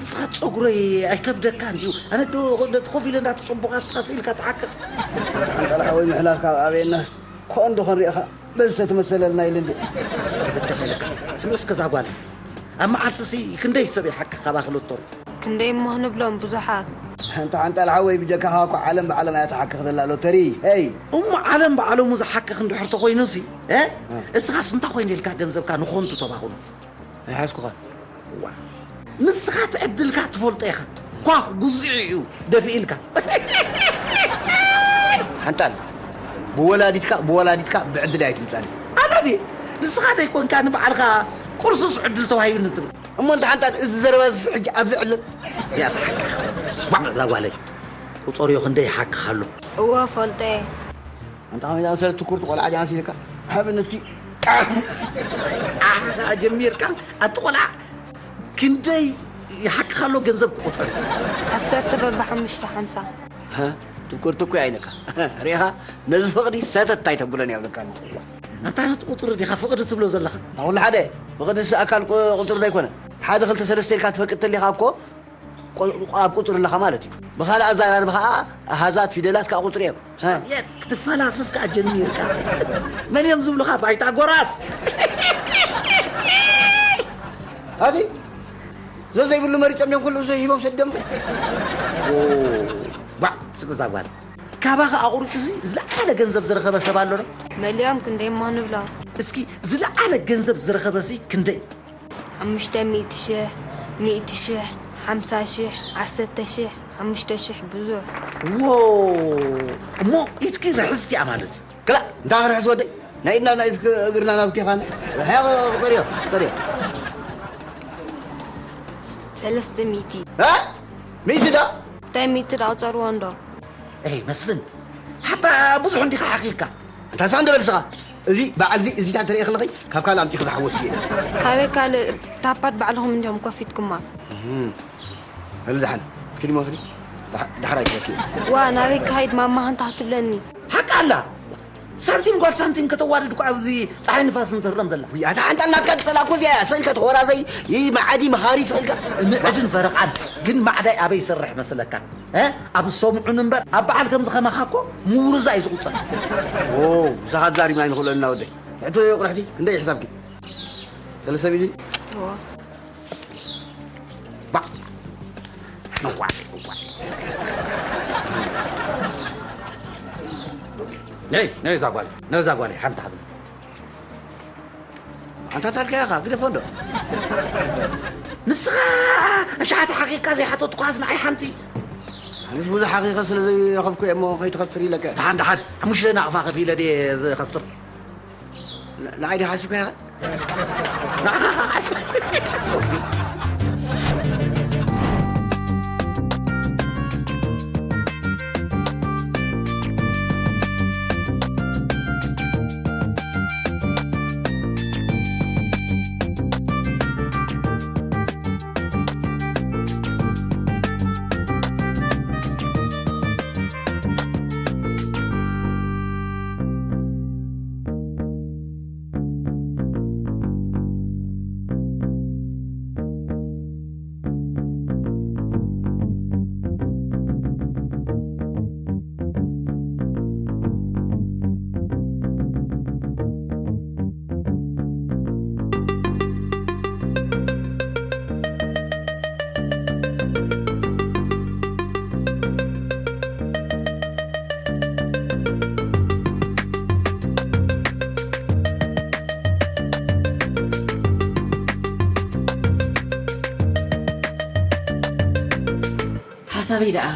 ንስኻ ጸጉረይ ኣይከብደካ እንዲዩ? ኣነ ዶ ነቲ ኮፍ ኢለ እንዳተጸበኹ ንስኻ ስኢልካ ትሓክኽ? ሓንጣል ሓወይ ምሕላፍካ ኣበየና ኮን ዶ ክንሪእኻ በዚ ተትመሰለልና ኢለ እንዲ። ኣስቀር ብድኽ ኢልካ። ስምዒ እስከ እዛ ጓል። ኣብ መዓልቲ ሲ ክንደይ ሰብ ይሓክኽ ካባኺ ሎቶር? ክንደይ እሞ ክንብሎም ብዙሓት። ኣንታ ሓንጣል ሓወይ ብጀካኻ እኮ ዓለም ብዓለም እያ ትሓክኽ ዘላ ሎተሪ። ሄይ! እሞ ዓለም ብዓለሙ ዝሓክኽ እንድሕር ተኾይኑሲ፣ እ? እ። እስኻስ እንታይ ኮይኑ ኢልካ ገንዘብካ ንኾንቱ ተባኽኖ? ኣይሓዝኩኻ። ዋ። ንስኻ ትዕድልካ ትፈልጦ ኢኻ። ኳኽ ጉዝዒ እዩ ደፊእልካ። ሓንጣል፣ ብወላዲትካ፣ ብወላዲትካ ብዕድል ኣይትምጻኒ። ኣነ ድየ? ንስኻ ደይኮንካ ንባዕልኻ ቁርሱስ ዕድል ተዋሂብኒ ትብል። እሞ እንተ ሓንጣል፣ እዚ ዘረባ እዚ ሕጂ ኣብዚ ዕልል። ያስ ሓቅኻ። ባዕ እዛ ጓለይ። ቁጸርዮ ክንደይ ይሓክኽ ኣሎ። እወ፣ ፈልጠ። ኣንታ ከመይ ዝኣመሰለ ትኩርቲ ቆልዓ ድያ መሲልካ? ሃብን እቲ ኣኻ ጀሚርካ፣ ኣቲ ቆልዓ ክንደይ ይሓክኻ ኣሎ ገንዘብ ክቑጸር? ዓሰርተ በብሓሙሽተ ሓምሳ። ሃ? ትኩርቲ እኮ እያ ኢለካ። ሪኢኻ? ነዚ ፍቕዲ ሰተት ኣይተብሎን እያ ብለካ። ኣንታ ነቲ ቁጽሪ ዲኻ ፍቕዲ ትብሎ ዘለኻ? ኣታ ኩሉ ሓደ። ፍቕዲ ስ ኣካል ቁ-፣ ቁጽሪ ዘይኮነ። ሓደ ክልተ ሰለስተ ኢልካ ትፈቅድ ተሊኻ እኮ ቆ-፣ ቆ-፣ ኣብ ቁጽሪ ኣለኻ ማለት እዩ። ብኻልእ ኣዘራርባ ኸኣ ኣሃዛት፣ ፊደላት ከኣ ቁጽሪ እዮም። ሃ። ኣቤት ክትፈላስፍ ከኣ ጀሚርካ። መን እዮም ዝብሉኻ? ፓይታጎራስ። ኣቲ ዘዘይብሉ መሪጾም እዮም ኩሉ ሂቦም ሰደም። ኦ፣ ባዕ፣ ስቕ እዛ ጓል። ካባኻ ኣቑሪጹ እዚ ዝለዓለ ገንዘብ ዝረኸበ ሰብ ኣሎ ዶ? መሊኦም ክንደይ እሞ ንብሎ? እስኪ ዝለዓለ ገንዘብ ዝረኸበ ሲ ክንደይ? ሓሙሽተ ሚእቲ ሽሕ፣ ሚእቲ ሽሕ፣ ሓምሳ ሽሕ፣ ዓሰርተ ሽሕ፣ ሓሙሽተ ሽሕ ብዙሕ። ዎ! እሞ ኢድኪ ርሕስቲ እያ ማለት እዩ። ክላ፣ እንታይ ክርሕስ ወደይ? ናይ ኢድና ናይ ኢድኪ እግርና ናብቲ ኻን። ርሕያ ቁጠርዮ፣ ቁጠርዮ። ሰለስተ ሚእቲ። እ? ሚእቲ ዶ? እንታይ ሚእቲ ዳ ቁጸርዎ እንዶ? ኤይ፣ መስፍን፣ ሓባ ብዙሕ እንዲኻ ሓኺኽካ። እንታይ ስኻ እንዶ በል ስኻ? እዚ በዓል እዚ፣ እዚታት ትርኢ ከለኺ፣ ካብ ካልእ ኣምጺኺ ዝሓወስኪ እየ። ካበይ ካልእ? ታፓት ባዕልኹም እንዲኹም ከፊትኩማ። እም። በል ደሓን፣ ኪዲ ሞፍሪ። ደሓ-፣ ዳሕራይ ክረኪ። ዋ፣ ናበይ ክኸይድ ማማ፣ እንታይ ክትብለኒ? ሓቃ ኣላ። ሳንቲም ጓል ሳንቲም ከተዋድድ እኮ ኣብዚ ጸሓይ ንፋስ እንትህረም ዘላ። ውይ፣ ኣታ ሓንጣል ናትካ ትጸላ እኮ እዚኣ እያ። ስእልካ ተወራዘይ፣ ይህ መዓዲ መኻሪ ስእልካ። ምዕድን ፈረቓን ግን ማዕዳይ ኣበይ ይሰርሕ መስለካ? እ? ኣብ ዝሰምዑን እምበር ኣብ በዓል ከምዚ ከማኻ እኮ ምውርዛ እዩ ዝቑጸር። ኦ፣ ብዙሓት ዛሪብና ኣይንኽእሎን ኢና ወደይ። ሕቶ ቁራሕቲ፣ ክንደይ እዩ ሕሳብኪ? ሰለስተ ሚእቲ? እዎ። ባ-፣ እዋ፣ እዋ። ነይ፣ ነይ እዛ ጓል፣ ነይ እዛ ጓል፣ ሓንቲ ሓብን። ኣንታ ታልካ ኢኻ፣ ግደፎ እንዶ። ንስኻ ኣሽሓት ሓቂቕካ ዘይሓተትኳስ ንዓይ ሓንቲ። ኣነስ ብዙሕ ሓቂቐ ስለ ዘይረኸብኩ እየ እሞ ከይትኸስር ኢለካ። ደሓን፣ ደሓን፣ ሓሙሽተ ናቕፋ ከፊለ ድየ ዝኸስር? ን-፣ ንዓይ ዲኻ ሓሲብካ ኢኻ? ንዓኻ ሓሲብ-፣ ሓሳበይ ደኣ፣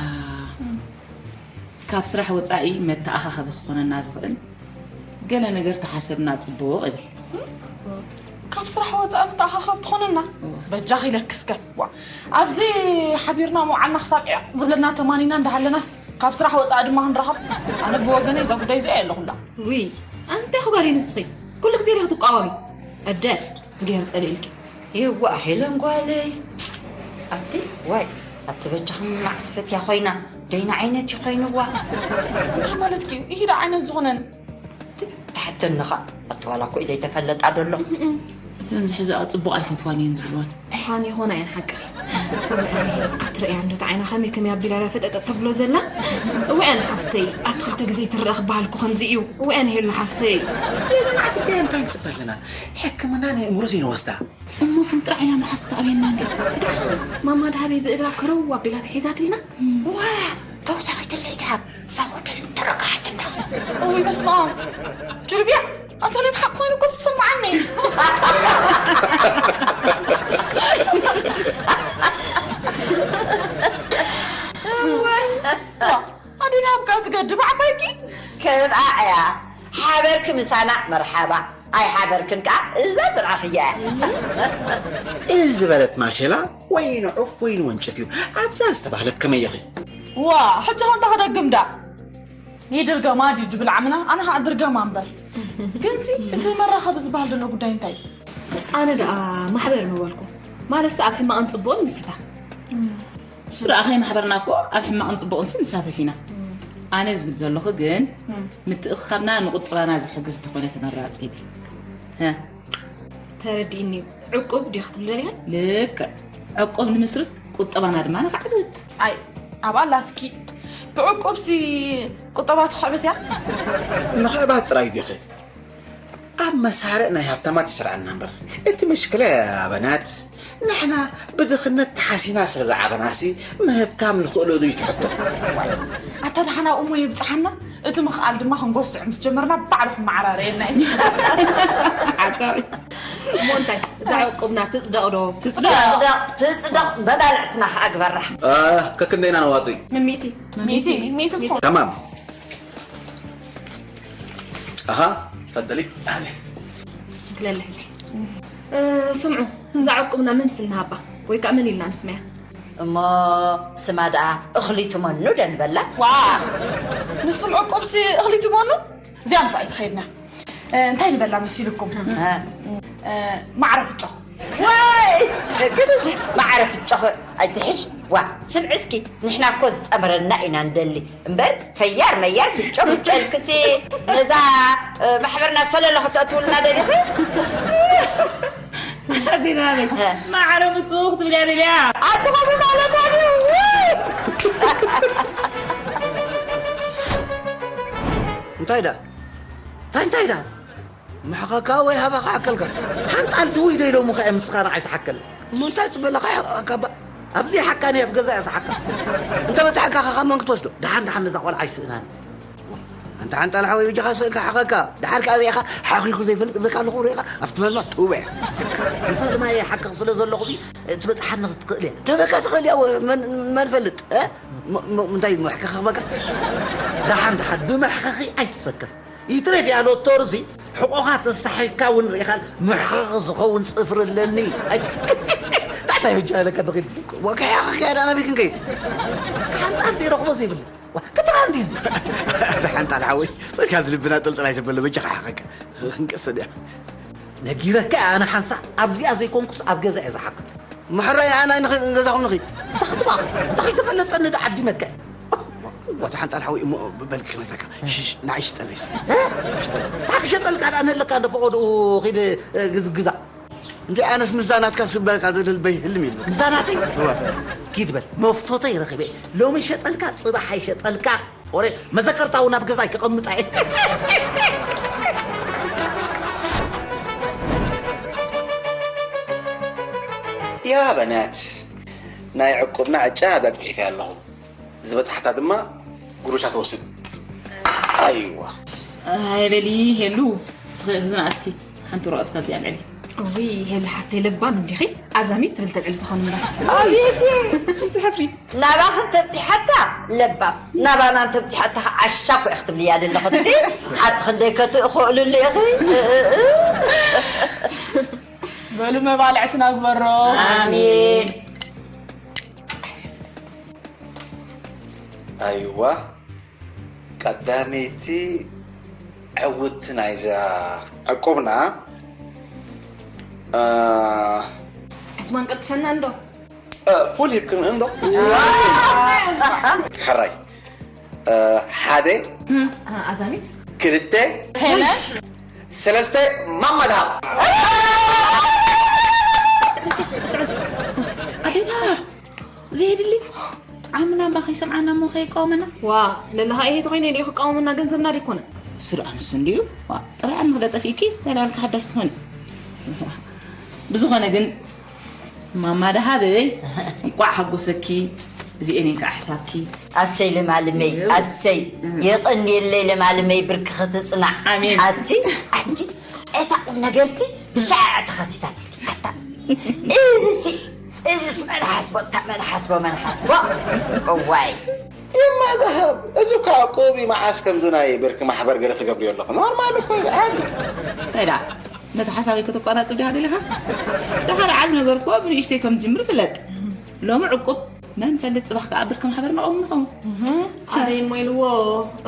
ካብ ስራሕ ወጻኢ መተኣኻኸቢ ክኾነና ዝኽእል ገለ ነገር ተሓሰብና ጽቡቕ ይብል። ካብ ስራሕ ወጻኢ መተኣኻኸቢ ትኾነና? እወ። በጃኺ ኢለኪ እስከ። ዋ፣ ኣብዚ ሓቢርና ምውዓልና ክሳብ ዒቕ ዝብለና ተማኒና እንዳሃለናስ፣ ካብ ስራሕ ወጻኢ ድማ ክንራኸብ? ኣነ ብወገነይ እዛ ጉዳይ እዚኣ የለኹላ። ውይ፣ ኣንቲ እንታይ ጓል ንስኺ? ኩሉ ግዜ ዲኺ ትቃወሚ? እደ፣ ዝገይር ጸሊእልኪ። ይዋ፣ ሄለን ጓለይ። ኣቲ፣ ዋይ፣ ኣቲ በጃኺ ማዕስ ፈትያ ኮይና፣ ደይና ዓይነት እዩ ኮይንዋ። እንታይ ማለትኪ እዩ? ይሂዳ ዓይነት ዝኾነን። ት-፣ ተሓተኒ ኸኣ፣ ኣቲ ዋላ እኮ እዩ ዘይተፈለጣ ደሎ። እም፣ እተን ዝሕዝኣ ጽቡቕ ኣይፈትዋን እየን ዝብልወን። እሓን ይኾና እየን ሓቂ። ኣትርእያ እንዶ፣ እቲ ዓይና ከመይ ከመይ ኣቢላ እያ ፈጠጠጥ ተብሎ ዘላ። እወ ኣነ ሓፍተይ፣ ኣቲ ክልተ ግዜ ትረኣ ክበሃል እኮ ከምዚ እዩ። እወ ኣነ ሄሉ ሓፍተይ። የለ መዓት እኮ እንታይ ንጽበ ኣለና? ሕክምና ናይ ኣእምሮ ዘይንወስዳ። እሞ ፍንጥር ዓይና መሓዝ ክትኣብየና እንዴ? ማማ ደሃበይ ብእግራ ከረው ኣቢላ ተሒዛትልና። ዋ፣ ተወሳኺትለይ ደሃብ፣ እዛ ሞዴል ተረጋሓትና። እውይ በስመ ኣብ። ጅርብያ፣ ኣታ ናይ ብሓቂ ኮይኑ እኮ ትሰምዓኒ። ኣዴና ኣብ ቃል ትገድብ ዓባይኪ። ከምኣ እያ። ሓበርኪ ምሳና መርሓባ፣ ኣይሓበርክን ከኣ እዛ ዝረኣኽያ እያ። ጥል ዝበለት ማሸላ ወይ ንዑፍ ወይ ንወንጭፍ እዩ ኣብዛ ዝተባህለት ከመይ ኢኺ? ዋ፣ ሕጂ ኸንታ ክደግም ዳ? ይድርገማ ድዩ ድብል ዓምና? ኣነ ኸዓ ድርገማ እምበር። ግንሲ እቲ መራኸቢ ዝበሃል ዘሎ ጉዳይ እንታይ እዩ? ኣነ ደኣ ማሕበር ምበልኩ። ማለትሲ ኣብ ሕማቕን ጽቡቕን ንስታፍ። እሱ ደኣ ከይማሕበርና እኮ ኣብ ሕማቕን ጽቡቕንሲ ንሳተፍ ኢና። ኣነ ዝብል ዘለኹ ግን ምትእኽኻብና ንቁጠባና ዝሕግዝ እንተኾነ ተመራጺ እዩ። ሀ። ተረዲእኒ እዩ። ዕቁብ ድዩ ክትብል ደሊኻ? ልክዕ። ዕቁብ ንምስርት ቁጠባና ድማ ንኽዕብት። ኣይ፣ ኣብኣ ኣላትኪ። ብዕቁብሲ ቁጠባ ትኽዕብት እያ? ምኽዕባት ጥራይ ዲኺ? ኣብ መሳርዕ ናይ ሃብታማት ይስርዓና እምበር። እቲ ምሽክለ ኣበናት፣ ንሕና ብድኽነት ተሓሲና ስለ ዝዓበናሲ ምህብታም ንኽእሎ ዶ ይትሕቶ? ኣታ ደሓና እሞ የብጽሓና፣ እቲ ምኽኣል ድማ ክንጎስዕ ምስ ጀመርና ባዕሉ ክመዓራረየና እዩ። ሓቃዊ። እሞ እንታይ፣ እዛ ዕቁብና ትጽደቕ ዶ? ትጽደቕ። ትጽደቕ፣ ትጽደቕ፣ መባልዕትና ከኣ ግበራ። አ፣ ከክንደይና ነዋጽእ? ሚእቲ። ሚእቲ፣ ሚእቲ ትኾን። ተማም። ኣሃ፣ ፈደሊ፣ ኣዚ። ትለልሕ እዚ። እ፣ ስምዑ፣ እዛ ዕቁብና መን ስም ንሃባ? ወይ ከኣ መን ኢልና ንስመያ? እሞ ስማ ደኣ እኽሊ ትመኑ ዶ ንበላ? ዋ! ንስም ዕቁብሲ እኽሊ ትመኑ? እዚኣ ምሳይ ትኸይድና። እ፣ እንታይ ንበላ መሲልኩም? እ። እ፣ ማዕረ ፍጮ። ዋይ! ትግርሽ ማዕረ ፍጮ ኸ ኣይትሕሽ? ዋ፣ ስምዒ እስኪ፣ ንሕና እኮ ዝጠምረና ኢና ንደሊ። እምበር ፈያር መያር ፍጮ ፍጮ ኢልክሲ ነዛ፣ እ፣ ማሕበርና ሰለሎ ክተእትውልና ደሊኺ? ኣዲና ኣበይ? እ። ማዕረ ምጽኡ ክትብል እያ ደልያ። ኣቲ ኸምኡ ማለታ ድዩ? ውይ! እንታይ ዳ? እንታይ እንታይ ዳ? ምሕኸካ ወይ ሃባ ክሓከልካ? ሓንጣል ድውይ ዶ ኢሎምኻ እዮም ንስኻ ንዓይ ትሓከል? እሞ እንታይ ጽበለኻ ይሕቐካ እባ? ኣብዚ ሓቃኒ ኣብ ገዛ እያ ዝሓካ። እንተ በጻሕካ ኸ ካብ መን ክትወስዶ? ደሓን ደሓን ነዛ ቆልዓ ኣይስእናን። ኣንታ ሓንጣል ሓወይ በጃኻ ስእልካ ሓቐካ። ደሓር ከኣ ርኢኻ ሓኺኹ ዘይፈልጥ እብለካ ኣለኹ ርኢኻ ኣብቲ ፈልማ ትውዕ። ንፈልማ እየ ሓቅኽ ስለ ዘለኹ ሲ ትበጽሓኒ ክትክእል እያ። ተበካ ትኽእል እያ ወ-፣ መን፣ መን ፈልጥ? እ? ም-፣ ም-፣ እንታይ መሕከኺ በቃ? ደሓን ደሓን ብመሕኸኺ ኣይትሰከፍ። ይትረፍ እያ ሎቶርዚ ሕቆኻ ተሳሒካ እውን ርኢኻል ምሕኻኽ ዝኸውን ጽፍሪ ኣለኒ። ኣይትስከ-፣ እንታይ በጃ ኢለካ ንኺድ? ወግሐ ክካየድ ኣነ ቤት ክንከይድ? ሓንጣል ዘይረኽቦ ዘይብለ። ዋ፣ ክትራ እንዲዚ። ኣታ ሓንጣል ሓወይ፣ ጽልካ ዝልብና ጥልጥል ኣይተበሎ፣ በጃኻ ሓቐካ። ክንቀሰድ እያ። ነጊረካ ኣነ ሓንሳእ ኣብዚኣ ዘይኮንኩስ ኣብ ገዛ እየ ዝሓካ። ምሕራይ ኣና ንኺ-፣ ገዛኹም ንኺድ። እንታይ ክትበሃል? እንታይ ከይተፈለጠኒ ዶ ዓዲመካ? ዋታ ሓንጣል ሓወይ እሞ በልኪ ክነግረካ። ሽሽ፣ ንዓይ ሽጠለይስ። እ? ሽጠለይ። እንታይ ክሸጠልካ ደኣ ንህለካ እንዶ ፈቐድኡ ኺድ፣ እ፣ ግዝ-፣ ግዛ። እንዲ ኣነስ ምዛ ናትካ ስበካ ዘደልበይ ህልም የለን። ምዛ ናተይ? እወ። ኪድ በል። መፍቶተይ ረኺበ። ሎሚ ይሸጠልካ፣ ጽባሕ ኣይሸጠልካ። ወረ መዘከርታ እውን ኣብ ገዛይ ከቐምጣ እየ። ያ በናት፣ ናይ ዕቁብና ዕጫ ኣብኣ ጽሒፈ ኣለኹ። ዝበጽሓታ ድማ ጉሩሻ ትወስድ። ኣይዋ። ኣይ በሊ ሄሉ፣ ስኺ ክዝና እስኪ ሓንቲ ወረቐት ካብዚኣ ኣልዕሊ። እውይ ሄሉ ሓፍተይ ለባም እንዲኺ፣ ኣዛሚት ትብል ተልዕሊ ትኾን እምበር። ኣቤት! ትሕፍሪ። ናባኺ እንተብጺሓታ ለባም፣ ናባና እንተብጺሓታ ኸዓ ዓሻ እኮ ኢኺ ትብልያ ዘለኺ። ኣቲ ክንደይ ከትእኽእልሉ ኢኺ? እ፣ እ፣ እ። በሉ መባልዕትና ግበሮ። ኣሜን። ኣይዋ፣ ቀዳመይቲ ዕውትቲ ናይዛ ዕቁብና፣ እ፣ ዕስማን ቀልጥፈና እንዶ? እ፣ ፉል ሂብክን እንዶ? ሕራይ። እ፣ ሓደ። እ፣ ኣዛሚት። ክልተ። ሄለን። ሰለስተ ማማ ደሃብ። ኣዴና፣ ዘየድሊ ዓምና እባ ከይሰምዓና እሞ ከይቃወመና። ዋ፣ ለለኻ ይሄ ተኾይነ ድዩ ክቃወመና? ገንዘብና ድዩ ኮነ? እሱ ደኣ ንሱ እንድዩ። ዋ፣ ጥራይ ዓሚ ክደ ጠፊእኪ፣ እንታይ ደኣ ኢልካ ሓዳስ ትኾኒ? ብዝኾነ ግን ማማ ደሃበይ፣ እንቋዕ ሓጎሰኪ። እዚኤን እየን ከዓ ሕሳብኪ። ኣሰይ ለማልመይ፣ ኣሰይ። የቐንየለይ ለማልመይ፣ ብርኪ ክትጽናዕ። ኣሜን። ኣቲ፣ ኣቲ፣ እታ ቁም ነገርሲ ብሻዕ ተኸሲታት። ኣታ፣ እዚሲ፣ እዚስ መን ሓስቦ፣ እታ መን ሓስቦ፣ መን ሓስቦ። እዋይ። የማዛሃብ፣ እዚ እኮ ዕቁብ እዩ። መዓስ ከምዚ ናይ ብርኪ ማሕበር ገለ ትገብርዮ ኣለኹ። ኖርማል እኮ እዩ፣ ዓዲ። እንታይ ደኣ፣ ነቲ ሓሳበይ ከተቋናጽብ ዲኻ ደሊኻ? ደሓር ዓብ ነገር እኮ ብንእሽተይ ከም ዝጅምር ፍለጥ። ሎሚ ዕቁብ፣ መን ፈልጥ ጽባሕ ከኣ ብርኪ ማሕበር ነቐውም ንኸውን። ኣበይ እሞ ኢልዎ፣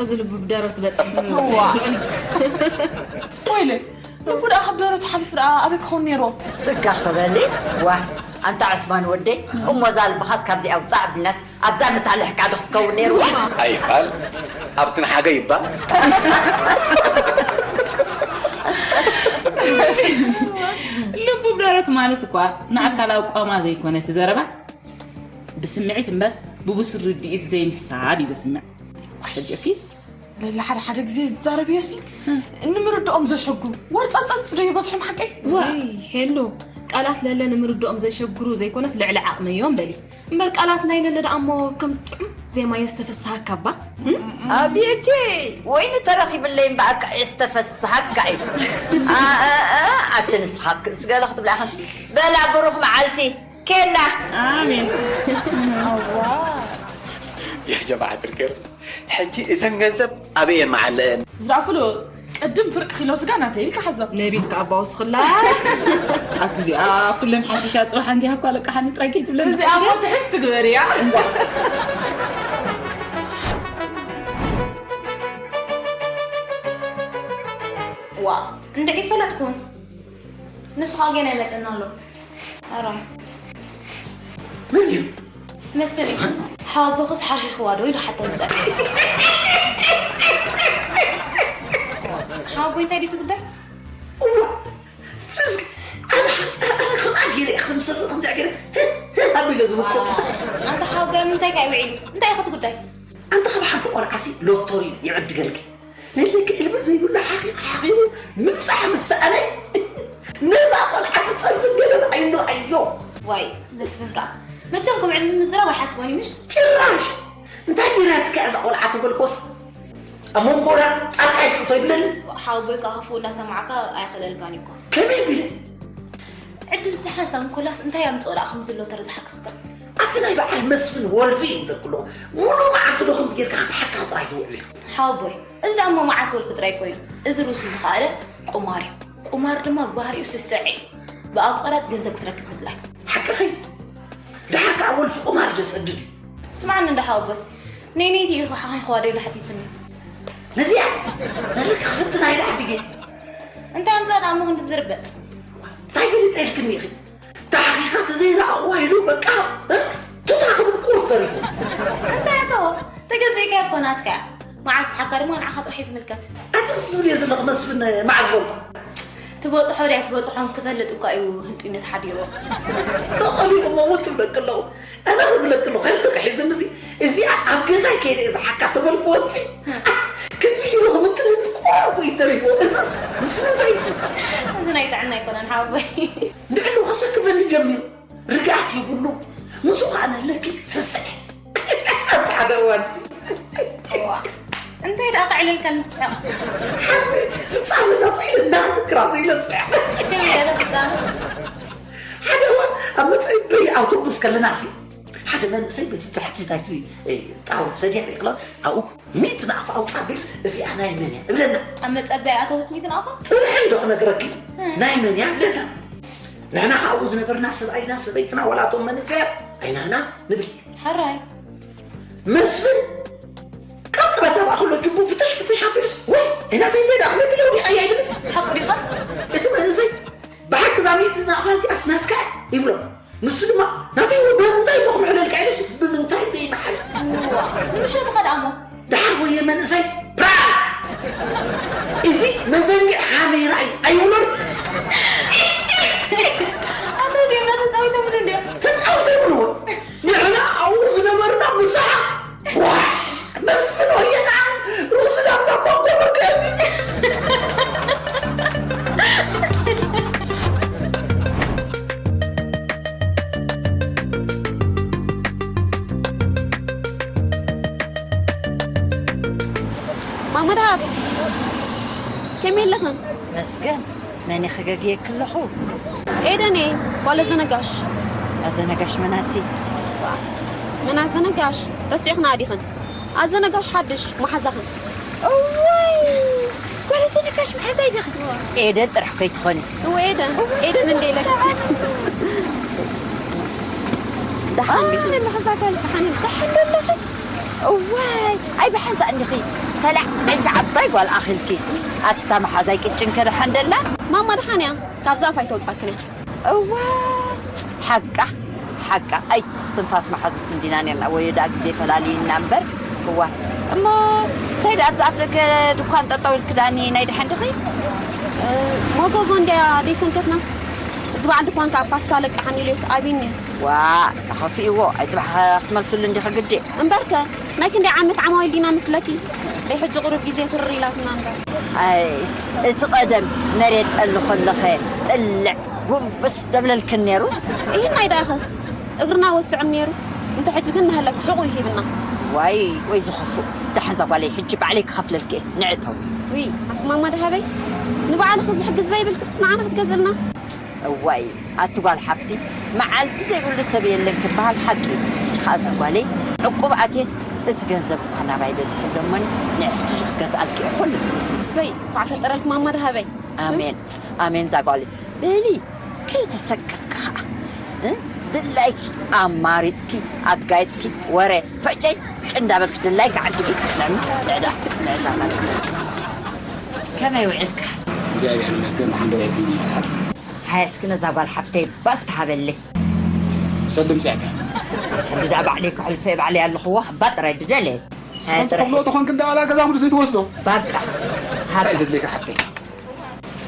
እዚ ልቡ ብደረር ትበጽሕ። እዋ። ወይለ፣ ልቡ ደኣ ካብ ደረቱ ሓሊፉ ደኣ ኣበይ ክኸውን ነይርዎ? ስጋ ክበሊ፣ ዋ፣ ኣንታ ዑስማን ወደይ፣ እሞ እዛ ልብኻስ ካብዚኣ ውጻእ ኣቢልናስ ኣብዛ መታልሕካ ዶ ክትከውን ነይርዋ? ኣይፋል፣ ኣብቲ ንሓገ ይባ። ልቡ ብደረት ማለት እኳ ንኣካላዊ ቋማ ዘይኮነ እቲ ዘረባ፣ ብስምዒት እምበር ብብሱል ርድኢት ዘይምሕሳብ እዩ ዘስምዕ። ሕጂ እኪ ለለ ሓደ ሓደ ግዜ ዝዛረብዮሲ ንምርድኦም ዘሸግሩ ወርጻጻጽ ዶ ይበዝሖም ሓቀይ? ወይ ሄሉ፣ ቃላት ለለ ንምርድኦም ዘሸግሩ ዘይኮነስ ልዕሊ ዓቕመዮም በሊ። እምበር ቃላት ናይ ለለ ደኣ እሞ ከም ጥዑም ዜማ የስተፈስሃካ እባ። እም? ኣቤቴ፣ ወይኒ ተረኺብለይ እምበኣር ከዓ የስተፈስሃካ እዩ። ኣ፣ ኣ፣ ኣ፣ ኣቲ ንስኻትክንስ ገለ ክትብላ ኢኽን። በላ ብሩኽ መዓልቲ። ኬና። ኣሜን። يا جماعة الخير، ሕጂ እዘን ገንዘብ ኣበይ እየን መዓለአን? ዝረኣፍሉ ቅድም ፍርቂ ኪሎ ስጋ ናተይ ኢልካ ሓዞ። ነቢት ከኣ ኣባ ወስኽላ። ኣቲ እዚኣ ኩለን ሓሺሻ ጽባሕ ኣንጊሃ እኳ ለቃሓኒ ጥራይ ከይትብለኒ። እዚኣ እሞ ትሕዝ ትግበር እያ። ዋ እንድዒ ፈለጥኩን። ንሱ ከዓ ገና ይመፀና ኣሎ። ኣራይ መን እዩ? መስፍን እዩ። ሓወቦኽስ ሓኺኽዋ ዶ ኢሉ ሓተኒ ፀርፊ። ሓወቦይ እንታይ ድዩ እቲ ጉዳይ? እዋ፣ እስኪ ኣነ ሓንቲ ኣነ ከምኣ ገይረ እየ፣ ከም ሰብ ከምዚኣ ገይረ፣ ህ፣ ህ ኣቢለ ዝብቆት። ኣንታ ሓወቦይ ኣብ ምንታይ ከ እዩ ውዒሉ? እንታይ እዩ እቲ ጉዳይ? ኣንታ ከም ሓንቲ ቆልዓሲ ሎቶሪ ይዕድገልኪ። ናይ ደቂ ዕልሚ ዘይብሉ ሓኺም ሓኺሙ ምብጻሕ ምስ ሰኣነ፣ ነዛ ቆልዓ ብጸርፍን ገለን ኣይንርኣዮ። ዋይ መስፍን ከኣ መቸም ከም ዕልሚ ምዝራብ ኣይሓስቦን እዩ ምሽ? ጭራሽ እንታይ ገይራትካ እዛ ቆልዓ ተበልኮስ ኣብ መንጎና ጣልቃ ይክእቶ ይብለኒ። ሓወቦይ ከኣ ክፉእ እንዳሰማዕካ ኣይኽእለልካን እዩ እኮ። ከመይ ቢለ? ዕድል ዝሓንሳብ እንኮላስ እንታይ ኣምጽኦ ደኣ ከምዚ ሎተሪ ዝሓክኽካ? ኣቲ ናይ በዓል መስፍን ወልፊ ይብለኩ ኣለኹ። ሙሉእ መዓልቲ ዶ ከምዚ ጌርካ ክትሓክኽ ጥራይ ትውዕል ኢኻ? ሓወቦይ፣ እዚ ደኣ እሞ መዓስ ወልፊ ጥራይ ኮይኑ፣ እዚ ርእሱ ዝኸኣለ ቁማር እዩ። ቁማር ድማ ብባህሪኡ ስስዐ እዩ። ብኣቋራጭ ገንዘብ ክትረክብ ምድላይ። ሓቅኺ። ደሓር ከኣ ወልፊ ቁማር ደሰድድ እዩ። ስምዓኒ እንዳ ሓወቦይ፣ ነይነይቲ ኢኹ ሓኺኽዋ ዶ ኢሉ ሓቲትኒ። ነዚኣ ናለኪ ክፍትና ኢለ ዓዲገ። እንታይ ኣምጻ ደኣ እሞ ክንዲ ዝርበጽ? እንታይ ፈሊጠ ኢልክኒ ኢኺ? ተሓኺኻ ተዘይረኣኽዋ ኢሉ በቃ እ? ቱታ ክብል ቁሩብ ተሪፉ። እንታይ ኣተዎ? ተገዚእካያ እኮ ናትካ እያ። መዓስ ተሓካ ድማ ንዓኻ ጥራሕ እዩ ዝምልከት። ኣቲ ዝብልዮ ዘለኹ መስፍን መዓስ በልኩ? ትበጽሖ ድያ ትበጽሖን ክፈልጥ እኳ እዩ ህንጢነት ሓዲርዎ። ተቐሊቑ መሞት ትብለኪ ኣለኹ። ኣነ ክብለኪ ኣለኹ፣ ከልቢ ክሒዝኒ እዚ፣ እዚኣ ኣብ ገዛይ ከይደ እየ ዝሓካ ተበልክዎ እዚ። ኣቲ፣ ከምዚ ኢሉ ክምጥል እንዲ ቁሩብ እዩ ተሪፍዎ። እዝስ ምስ ምንታይ ይጽልጸል? እዚ ናይ ጥዕና ኣይኮነን ሓወቦይ። ንዕሉ ክስክፈኒ ጀሚሩ። ርግኣት የብሉ። ምስኡ ከኣ ነለኪ ስስዐ። ኣብቲ ሓደ እዋንሲ። እዋ፣ እንታይ ደኣ ከዕልልካ ንስሕቕ? ሓንቲ ፍጻመና ስኢለ እናስክራ ስኢለ ዝስሕቕ። ከመይ ገለ ፍጻመ? ሓደ እዋን ኣብ መጸበይ ኣውቶቡስ ከለና ሲ ሓደ መንእሰይ በቲ ትሕቲ ናይቲ እ፣ ጣውላ ሰጊር ይቕሎ ኣብኡ ሚእቲ ናቕፋ ኣውጻ ቢልስ እዚኣ ናይ መን እያ እብለና። ኣብ መጸበይ ኣውቶቡስ ሚእቲ ናቕፋ? ጽንሒ እንዶ ክነግረኪ ናይ መን እያ እብለና። ንሕና ከኣ ኣብኡ ዝነበርና ሰብኣይና ሰበይትና ዋላ እቶም መንእሰያት ኣይናና ንብል። ሕራይ። መስፍን ቀጥ በታ ብኣኽሎ ጅቡ ፍተሽ ፍተሽ ኣቢሉስ ወይ ኣይና ዘይበዳ ክነቢለው ዲኣ እያ ይብል። ሓቁ ዲኻ? እቲ መንእሰይ ብሓቂ እዛ ሚእቲ ናቕፋ እዚኣስ ናትካ እያ ይብሎ። ንሱ ድማ ናተይ እውን ብምንታይ እሞ ክምሕለልካ ኢሉስ ብምንታይ ዘይምሓል? እዋ፣ ንምሸቱ ኸድኣሞ። ደሓር ወየ መንእሰይ ፕራንክ! እዚ መዘንግዕ ሓሚራ ኣይብሉን። ኣታ እዚኦም ና ተጻዊቶምሉ እንዲዮ። ተጻዊቶምሉ። ንሕና ኣብኡ ዝነበርና ብዛሓት። ዋ! መስፍን ወየ ከዓ ርእሱ ናብ ሳባ ኮበርገዚ። ማማ ደሃብ፣ ከመይ ኣለኽን? መስገን፣ መን እየ ክገግየኪ ኣለኹ? ኤደን እየ፣ ጓል ኣዘነጋሽ። ኣዘነጋሽ መናቲ? መን ኣዘነጋሽ? ረሲዕኽና ዲኽን? ኣዘነጋሽ ሓድሽ መሓዛኽን። እዋይ! ጓል ኣዘነጋሽ መሓዛይ ዲኽን? ኤደን ጥራሕ ከይትኾኒ። እወ ኤደን፣ ኤደን እንደ ኢለ። ደሓን ዲኽን? ኣለኻ እዛ ጓል ደሓን፣ ደሓን ዶ ኣለኽን? እዋይ፣ ኣይ ብሓንሳእ እንዲኺ ሰላዕ ኢልኪ ዓባይ ጓል ኣኺልኪ። ኣቲ እታ መሓዛይ ቅጭን ከ ደሓን ደላ? ማማ ደሓን እያ፣ ካብዛ ኣፍ ኣይተውጻክን እያ። እዋይ፣ ሓቃ፣ ሓቃ፣ ኣይ ትንፋስ መሓዙት እንዲና ኔርና፣ ወዮ ደኣ ግዜ ፈላልዩና እምበር። እዋ፣ እሞ እንታይ ደኣ ኣብዛ ኣፍ ደገ ድኳን ጠጠው ኢልኪ ደኣኒ ናይ ደሓን ዲኺ? እ፣ መጎጎ እንድያ ደይሰንከትናስ፣ እዚ በዓል ድኳን ከኣ ፓስታ ለቅሓኒ ኢሉስ ኣቢኒ። ዋ፣ ተኸፊእዎ፣ ኣይ ጽባሕ ክትመልስሉ እንዲኺ ግዲ። እምበርከ፣ ናይ ክንደይ ዓመት ዓማዊል ዲና ምስለኪ? ደይ ሕጂ ቁሩብ ግዜ ትርር ኢላትና እምበር። ኣይ፣ እቲ ቀደም መሬት ጠሊ ከለኸ ጥልዕ ጉንብስ ደብለልክን ነይሩ። ይህን ናይ ዳኸስ እግርና ወስዕም ነይሩ። እንተ ሕጂ ግን ንሃለኪ ሕቑ ይሂብና። ዋይ፣ ወይ ዝኸፍእ። ደሓን እዛ ጓለይ፣ ሕጂ ባዕለይ ክኸፍለልኪ እየ። ንዕተው። ውይ፣ ኣቲ ማማ ደሃበይ፣ ንባዕልኺ ዝሕግዝ ዘይብልክስ ንዓና ክትገዝእልና? እዋይ፣ ኣቲ ጓል ሓፍቲ፣ መዓልቲ ዘይብሉ ሰብ የለን ክበሃል ሓቂ እዩ። ሕጂ ኸኣ እዛ ጓለይ፣ ዕቁብ ኣትየስ እቲ ገንዘብ እኳ ናባይ በጺሑ ኣሎ እሞኒ፣ ንዒ ሕጂ ክገዝኣልኪ እየ ኩሉ። እሰይ፣ እንኳዕ ፈጠረልኪ ማማ ደሃበይ። ኣሜን፣ ኣሜን እዛ ጓለይ። በሊ፣ ከይተሰከፍኪ ኸኣ፣ እ? ድላይኪ ኣማሪጽኪ፣ ኣጋይጽኪ፣ ወረ ፈጨጭ እንዳበልኪ ድላይኪ ዓድጊ። ንዕዳ፣ ንዕዳ ማለት እዩ። ከመይ ውዒልካ? እግዚኣብሔር ይመስገን፣ ደሓን ዶ ውዒልኩም ይመርሓል። ሃየ እስኪ ነዛ ጓል ሓፍተይ ባስ ተሃበለይ። ሰልዲ ምጽኣካ። ሰልዲ ደኣ ባዕለይ ከሕልፎ እየ፣ ባዕለይ ኣለኽዎ፣ እባ ጥራይ ድደለየ። ንስኹም ሃየ ጥራይ። ትኸፍልዎ ተኾንክን ደኣ ዋላ ገዛ ሙሉ ዘይትወስዶ? ባቃ። ሃባ። እንታይ ዘድልየካ ሓፍተይ?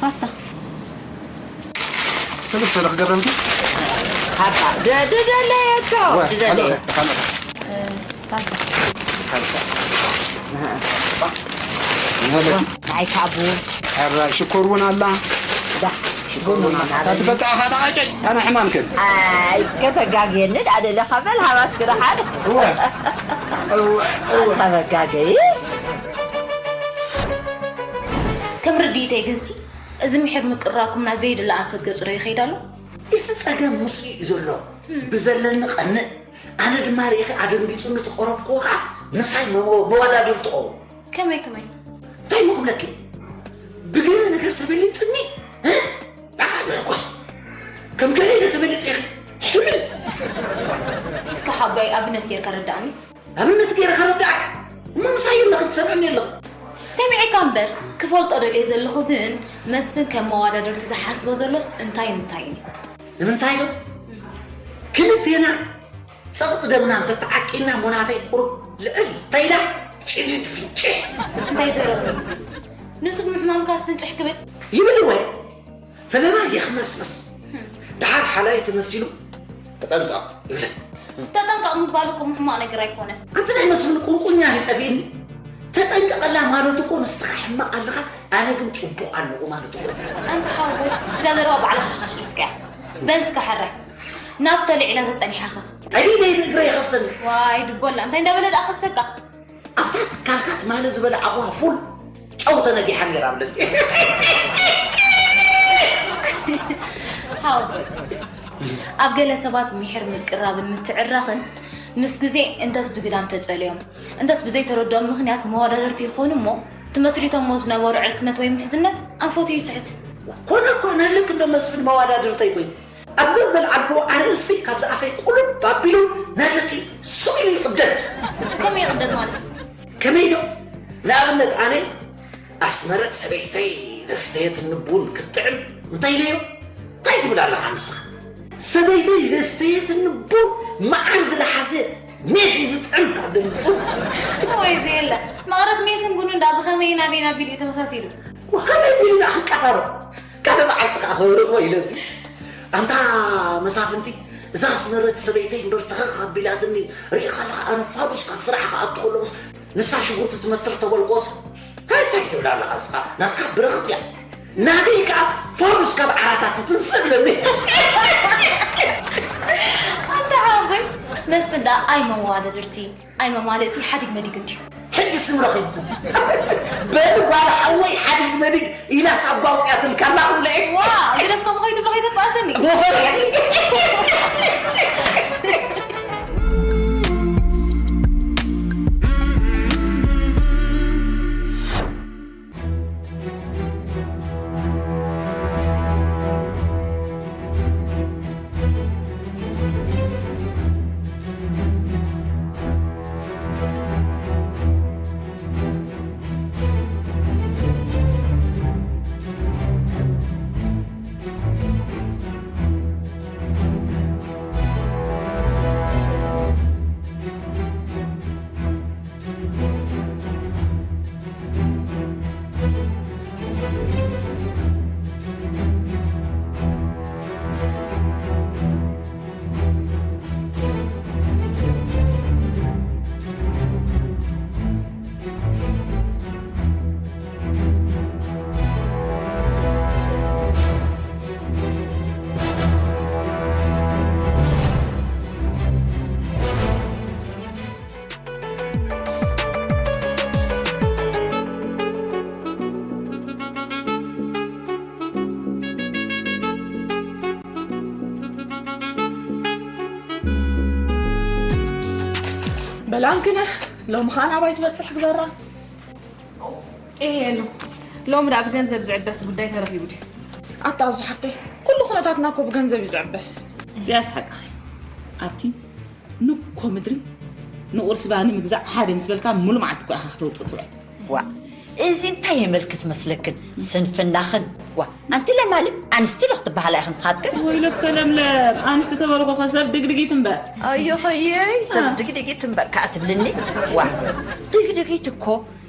ፓስታ። ሰለስተ ዶ ክገብረልኪ? ሃባ። ድ-፣ ድደለየ እኮ፣ ወይ፣ ድደለየ። ካልኦት፣ ካልኦት። እ፣ ሳልሳ። ሳልሳ። ንሃለኪ። ንዓይ ከኣ ቡን። ሕራይ ሽኮር እውን ኣላ። ዳ፣ ሽኮር እውን ኣላ። ኣታ ትፈልጣ ኢኻ፣ ኣታ ቀጨጭ፣ ኣነ ሕማምክን። ኣይ፣ ከተጋግየኒ ደኣ ደለኻ፣ በል ሃባስ ክደሓን። እወ። እወ፣ እወ። ኣታ መጋገዪ። ከም ርድኢተይ ግንሲ፣ እዚ ምሒር ምቅርራብኩም ናብ ዘይድለ ኣንፈት ገጹ ዶ ይኸይድ ኣሎ? እቲ ጸገም ምስኡ እዩ ዘሎ። ብዘለኒ ቀንእ፣ ኣነ ድማ ርኢኺ ኣደንጊጹኒ ተቆረብክዎ ኸዓ ምሳይ መ-፣ መወዳድር ትኸውን። ከመይ ከመይ? እንታይ እሞ ክብለኪ? ብገለ ነገር ተበሊጽኒ፣ እ? በዓል መርቆስ፣ ከም ገለ ኢለ ተበሊጸ ኢኺ። ሕምል። እስከ ሓወቦይ ኣብነት ጌርካ ረዳእኒ። ኣብነት ገይረ ከረዳእካ እሞ ምሳይ ኣለኺ ትሰምዕኒ ኣለኺ። ሰሚዐካ እምበር፣ ክፈልጦ ደልየ ዘለኹ ግን፣ መስፍን ከም መወዳድርቲ ዝሓስቦ ዘሎስ እንታይ ንምንታይ እዩ? ንምንታይ ዶ? ክልቴና ጸቕጢ ደምና እንተተዓቂልና እሞ ናተይ ቁሩብ ልዕል እንተ ኢላ ጭድድ ፍንጭሕ። እንታይ ዘረባ እዩ እዚ? ንሱ ብምሕማምካስ ፍንጭሕ ክብል? ይብል ወይ? ፈለማ የኽመስምስ። ደሓር ሓላዪ ተመሲሉ፣ "ተጠንቀቕ" ይብለኒ። ተጠንቀቕ ምባል እኮ ሕማቕ ነገር ኣይኮነን። ኣንቲ ናይ መስፍን ቁንቁኛ እዩ ጠፊእኒ። ተጠንቀቐላ ማለት እኮ ንስኻ ሕማቕ ኣለኻ፣ ኣነ ግን ጽቡቕ ኣለኹ ማለት እኮ። ኣንታ ሓወቦይ፣ እዛ ዘረባ ባዕልኻ ኢኻ ሸሪፍካያ። በል እስከ ሕራይ። ናፍቶ ልዒላ ተጸኒሓኻ። ኣይ፣ ብኢደይ ብእግረይ ይኸሰኒ። ዋይ፣ ድቦላ፣ እንታይ እንዳበለ ደኣ ከሰካ? ኣብታ ትካልካ ትማሊ ዝበላዕኹዋ ፉል ጨው ተነጊሓ ነይራ ብለኒ። ሓወቦይ፣ ኣብ ገለ ሰባት ምሒር ምቅራብን ምትዕራኽን ምስ ግዜ እንተስ ብግዳም ተጸልዮም፣ እንተስ ብዘይተረድኦም ምኽንያት መወዳደርቲ ይኾኑ እሞ፣ እቲ መስሪቶሞ ዝነበሩ ዕርክነት ወይ ምሕዝነት ኣንፈቱ ይስሕት። ኮነ እኮ፣ ናለክ እንዶ መስፍን መወዳድርተይ ኮይኑ። ኣብዛ ዘልዓልክዎ ኣርእስቲ ካብዚ ኣፈይ ቁልብ ኣቢሉ ናለኪ ስቕ ኢሉ ይቕደድ። ከመይ ይቕደድ ማለት? ከመይ ዶ? ንኣብነት ኣነ ኣስመረት ሰበይተይ ዘስተየትኒ ቡን ክትጥዕም እንታይ ኢለዮ? እንታይ ትብል ኣለኻ ንስኻ? ሰበይተይ ዘስተየትኒ ቡን መዓር ዝለሓሰ ሜስ እዩ ዝጥዕም ካብ ደምሱ። ወይ ዘየለ፣ መቐረት ሜስን ቡንን ደኣ ብኸመይ ናበይ ናቢሉ እዩ ተመሳሲሉ? ከመይ ቢልና ክንቀራረብ? ካልእ መዓልቲ ከኣ ክብርኾ ኢለሲ። ኣንታ መሳፍንቲ፣ እዛ ኣስመረት ሰበይተይ እምበር ተኸኽ ኣቢላትኒ። ርኢኻ ኣለኻ፣ ኣነ ፋዱስ ካብ ስራሕ ክኣቱ ከለኹስ ንሳ ሽጉርቲ ትመትር ተበልቆስ፣ እንታይ ትብል ኣለኻ እስኻ? ናትካ ብርኽት እያ። ናተይ ከኣ ፋዱስ ካብ ዓራታት ትትንስእ ብለኒ። ኣንታ ሓወይ መስፍን ደኣ ኣይመዋለ ድርቲ ኣይመማልእቲ ሓዲግ መዲግ እንድዩ። ሕጂ ስም ረኺብኩም። በል ጓል ሓወይ ሓዲግ መዲግ ኢላ ሳባ ኣውፅኣትልካ ኣላ ክብለ እየ። ዋ ግደፍ ከምኡ ከይትብሎ ከይተባእሰኒ። ሞኸር እየ። በላንክነ ሎም ኻን ኣባይ ትበጽሕ ግበራ። እሄ ሎ ሎም ዳ ብገንዘብ ዝዕበስ ጉዳይ ተረኺቡ ድዩ? ኣታ ኣዙ ሓፍተይ ኩሉ ኩነታትና እኮ ብገንዘብ እዩ ዝዕበስ። እዚኣስ ሓቅኺ ኣቲ ንኮ ምድሪ ንቁርሲ ባኒ ምግዛእ ሓደ ምስ በልካ ሙሉ መዓልቲ እኮ ኢኻ ክተውጥእ ትውዕል። ዋ እዚ እንታይ የመልክት መስለክን ስንፍናኽን ዋ ኣንቲ ለማሊ ኣንስቲ ዶ ክትበሃላ ኢኽን ንስኻትክን ወይለከ ለምለም ኣንስቲ ተበልኩ ከ ሰብ ድግድጊት እምበር ኣዮኸየይ ሰብ ድግድጊት እምበር ከዓ ትብልኒ ዋ ድግድጊት እኮ